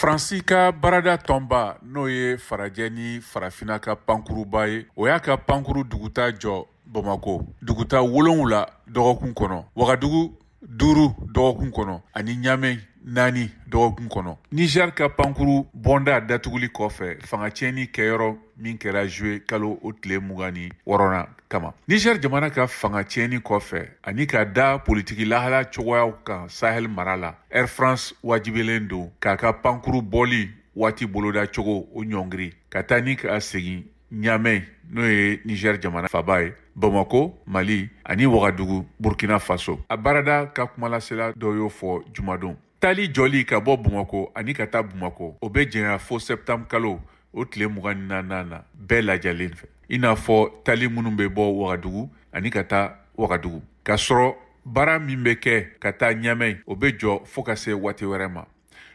Faransi ka baarada tɔnba, n'o ye farajɛ ni farafinna ka pankuruba ye, o y'a ka pankuru duguta jɔ Bamako, duguta 7 dɔgɔkun kɔnɔ, Wagadugu 5 dɔgɔkun kɔnɔ ani Ɲamɛ 4 dɔgɔkun kɔnɔ. Niger ka pankuru bɔnda datuguli kɔfɛ fanga tiɲɛni kɛyɔrɔ min kɛra juillet kalo o tile 26nan kama. Niger jamana ka fanga tiɲɛni kɔfɛ ani ka da politiki lahala cogoyaw kan Sahel mara la, Air France wajibilen don k'a ka pankuru bɔli waati boloda cogo o ɲɔngiri ka taa ni ka segin Ɲamɛ, n'o ye Niger jamana faba ye, Bamako, Mali ani Wagadugu, Burkina Faso. A baarada ka kumalasela dɔ y'o fɔ jumadon. Taali jɔli ka bɔ Bamako ani ka taa Bamako, o bɛ janya fo septembre kalo o tile 24nan na bɛɛ lajɛlen fɛ, i n'a fɔ taali minnu bɛ bɔ Wagadugu ani ka taa Wagadugu. K'a sɔrɔ baara min bɛ kɛ ka taa Ɲamɛ, o bɛ jɔ fo ka se waati wɛrɛ ma.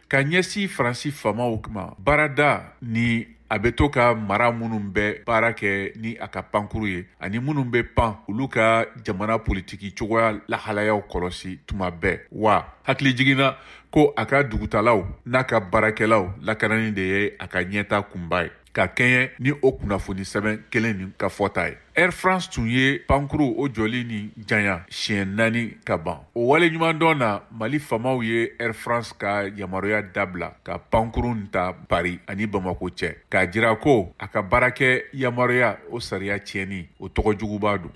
Ka ɲɛsin Faransi faamaw ma, baarada ni a bɛ to ka mara minnu bɛ baara kɛ ni a ka pankuru ye ani minnu bɛ pan, olu ka jamana politiki cogoya lahalayaw kɔlɔsi tuma bɛɛ. Wa hakili jiginna ko a ka dugutalaw n'a ka baarakɛlaw lakanani de ye a ka ɲɛta kunba ye, ka kɛɲɛ ni o kunnafoni sɛbɛn kelen nin ka fɔta ye. Air France tun ye pankuru o jɔli ni janya siɲɛ 4 ka ban. O wale ɲumandɔn na, Mali faamaw ye Air France ka yamaruya dabila ka pankuru ta Paris ani Bamako cɛ, k'a jira ko a ka baarakɛ yamaruya o sariya tiɲɛni o tɔgɔ juguba don.